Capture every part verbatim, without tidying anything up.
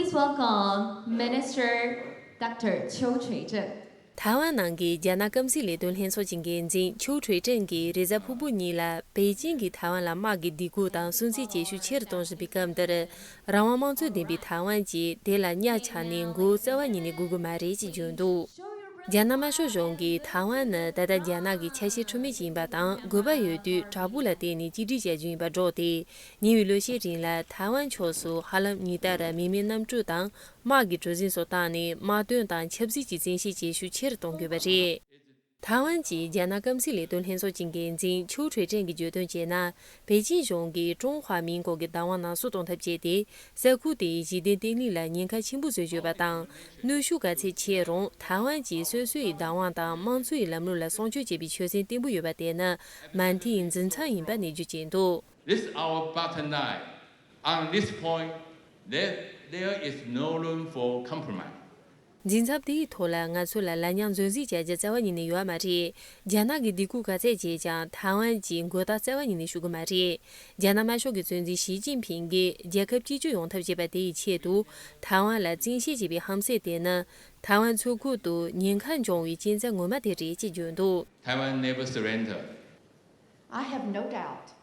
Please welcome Minister Doctor Qiu Chuizheng. ཐའེ་ཝན་ནང་གི་རྒྱ་ནག་སྐམ་སའི་ལས་དོན་ལྷན་ཚོགས་ཀྱི་འགན་འཛིན་ཆོའུ་ཁྲུའེ་ཀྲེང་གིས་རེས་གཟའ་ཕུར་བུ་ཉིན་ལ་པེ་ཅིང་གིས་ཐའེ་ཝན་ལ་དམག་གི་སྡིགས་སྐུལ་དང་སུན་གཙེར་བྱེད་ཤུགས་ཆེ་རུ་གཏོང་བཞིན་པའི་སྐབས་འདིར། རང་དབང་དམངས་གཙོ་ལྡན་པའི་ཐའེ་ཝན་གྱིས་དེ་ལ་གཉའ་ཆག་ནས་འགོ་བོ་རྩ་བ་ཉིད་ནས་སྒུར་གྱི་མ་རེད་ཅེས་བརྗོད་འདུག་རྒྱ་ནག་དམར་ཤོག་གཞུང་གིས་ཐའེ་ཝན་ནི་ད་ལྟ་རྒྱ་ནག་གི་ཆ་ཤས་འཕྲོད་མིན་ཞིག་ཡིན་པ་དང་། དགོས་པ་ཡོད་དུས་དྲག་པོ་ལ་བརྟེན་ནས་གཅིག་སྒྲིལ་བྱ་རྒྱུ་ཡིན་པ་སྒྲོག་སྟེ། ཉེ་བའི་ལོ་ཤས་རིང་ལ་ཐའེ་ཝན་ཕྱོགས་སུ་ཧ་ལམ་ཉིན་ལྟར་མི་མེད་གནམ་གྲུ་དང་དམག་གི་གྲུ་གཟིངས་སོགས་བཏང་ནས་དམག་དོན་དང་ཆབ་སྲིད་ཀྱི་བཙན་ཤེད་བྱེད་ཤུགས་ཆེ་རུ་གཏོང་དགོས་པ་རེད། ཐའེ་ཝན་གྱི་རྒྱ་ནག་སྐམ་སའི་ལས་དོན་ལྷན་ཚོགས་ཀྱི་འགན་འཛིན་ཆོའུ་ཁྲུའེ་ཀྲེང་གིས་བརྗོད་དོན་བྱས་ན། པེ་ཅིང་གཞུང་གིས་ཀྲུང་ཧྭ་མིན་གོ་གི་བདག་དབང་ནང་གསོག་གཏོང་ཐབས་བྱས་ཏེ། ས་ཁུལ་དེའི་ཞི་བདེ་བརྟན་ལྷིང་ལ་ཉེན་ཁ་ཆེན་པོ་བཟོས་ཡོད་པ་དང་། གནོན་ཤུགས་ག་ཚད་ཆེ་རུང་ཐའེ་ཝན་གྱིས་སོ་སོའི་བདག་དབང་དང་དམངས་གཙོའི་ལམ་ལུགས་ལ་སྲུང་སྐྱོབ་བྱེད་པའི་ཆོད་སེམས་བརྟན་པོ་ཡོད་པ་དེ་ནི་མ་མཐའི་འཛིན་མཚམས་ཡིན་པ་ནས་བརྗོད་ཀྱིན་འདུག This is our bottom line. On this point, there, there is no room for compromise. འཛིན་མཚམས་དེའི་ཐོག་ལ་ང་ཚོ་ལ་ལ་ཉག་འཛུལ་འཛིང་བྱ་རྒྱུ་རྩ་བ་ཉིད་ནས་ཡོད་མ་རེད། རྒྱ་ནག་གིས་སྡིགས་སྐུལ་ག་ཚད་བྱས་ཀྱང་ཐའེ་ཝན་གྱིས་མགོ་བཏགས་རྩ་བ་ཉིད་ནས་ཤོར་གྱི་མ་རེད། རྒྱ་ནག་དམར་ཤོག་གི་གཙོ་འཛིན་ཞི་ཅིན་ཕིང་གིས་རྒྱལ་ཁབ་གཅིག་གྱུར་ཡོང་ཐབས་བྱེད་པ་དེའི་ཆེད་དུ། ཐའེ་ཝན་ལ་བཙན་ཤེད་བྱེད་པའི་ཧམ་སེམས་དེ་ནི། ཐའེ་ཝན་མཚོ་ཁུལ་དུ་ཉེན་ཁ་འབྱུང་བའི་རྐྱེན་རྩ་ངོ་མ་དེ་རེད་ཅེས་བརྗོད་འདུག Taiwan never surrender. I have no doubt.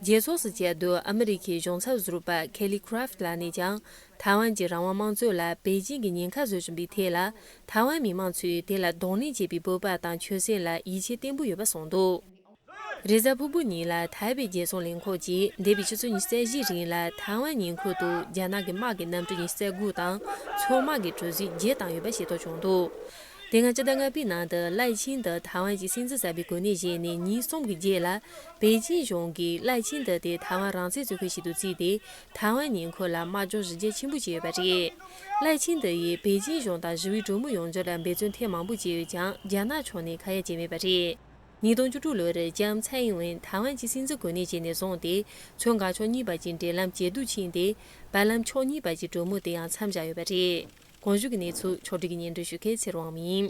རྗེས་ཕྱོགས་སུ་བཅར་དུས་ཨ་མི་རི་ཁའི་གཞུང་ཚབ་ཟུར་པ་ཁེ་ལི་ཁྲ་ཕི་ལགས་ནས་ཀྱང་། ཐའེ་ཝན་གྱི་རང་དབང་དམངས་གཙོ་ལ་པེ་ཅིང་གིས་ཉེན་ཁ་བཟོ་བཞིན་པའི་ཐད་ལ། ཐའེ་ཝན་མི་མང་ཚོས་དེ་ལ་གདོང་ལེན་བྱེད་པའི་སྤོབས་པ་དང་ཆོད་སེམས་ལ་ཡིད་ཆེས་བརྟན་པོ་ཡོད་པ་གསུངས་འདུག་རེས་གཟའ་ཕུར་བུ་ཉིན་ལ་ཐའེ་པེ་རྒྱལ་སྲུང་ལས་ཁུངས་ཀྱིས་འདས་པའི་ཆུ་ཚོད་ཉི་ཤུ་རྩ་བཞིའི་རིང་ལ་ཐའེ་ཝན་ཉེ་འཁོར་དུ་རྒྱ་ནག་གི་དམག་གི་གནམ་གྲུ་ཉི་ཤུ་རྩ་དགུ་དང་མཚོ་དམག་གི་གྲུ་གཟིངས་བརྒྱད་བཏང་ཡོད་པ་ཤེས་རྟོགས་བྱུང་འདུག་དེ་སྔ་ཕྱི་ཟླ་ལྔ་པའི་ནང་དུ་ལའེ་ཆིང་དུ་ཐའེ་ཝན་གྱི་སྲིད་འཛིན་གསར་པའི་གོ་གནས་བཞེས་ནས་ཉིན་གསུམ་གྱི་རྗེས་ལ། པེ་ཅིང་གཞུང་གིས་ལའེ་ཆིང་དུ་དེ་ཐའེ་ཝན་རང་བཙན་རྩོད་ཁུལ་ཞིག་ཏུ་བརྩིས་ཏེ། ཐའེ་ཝན་ཉེ་འཁོར་ལ་དམག་སྦྱོང་གཞི་རྒྱ་ཆེན་པོ་བྱས་ཡོད་པ་རེད། ལའེ་ཆིང་དུ་ཡིས་པེ་ཅིང་གཞུང་དང་ཞི་བའི་གྲོས་མོལ་ཡོང་རྒྱུར་འབད་བརྩོན་ཐེངས་མང་པོ་བྱས་ཡོད་ཀྱང་རྒྱ་ནག་ཕྱོགས་ནས་ཁ་ཡ་བྱས་མེད་པ་རེད། ཉིས་སྟོང་བཅུ་དྲུག་ལོར་ལྕམ་ཚའེ་ཨིན་ཝེན་ཐའེ་ཝན་གྱི་སྲིད་འཛིན་གོ་གནས་བྱས་ནས་བཟུང་སྟེ། མཚོ་འགག་ཕྱོགས་གཉིས་བར་གྱི་འབྲེལ་ལམ་ཇེ་སྡུག་ཕྱིན་ཏེ། བར་ལམ་ཕྱོགས་གཉིས་བར་གྱི་གྲོས་མོལ་དེ་ཡང་མཚམས་བཞག་ཡོད་པ་རེད། གོང་ཞུས་ཀྱི་གནས་ཚུལ་ཕྱོགས་སྒྲིག་གིས་སྙན་སྒྲོན་ཞུ་མཁན་ཚེ་རིང་དབང་མོ་ཡིན།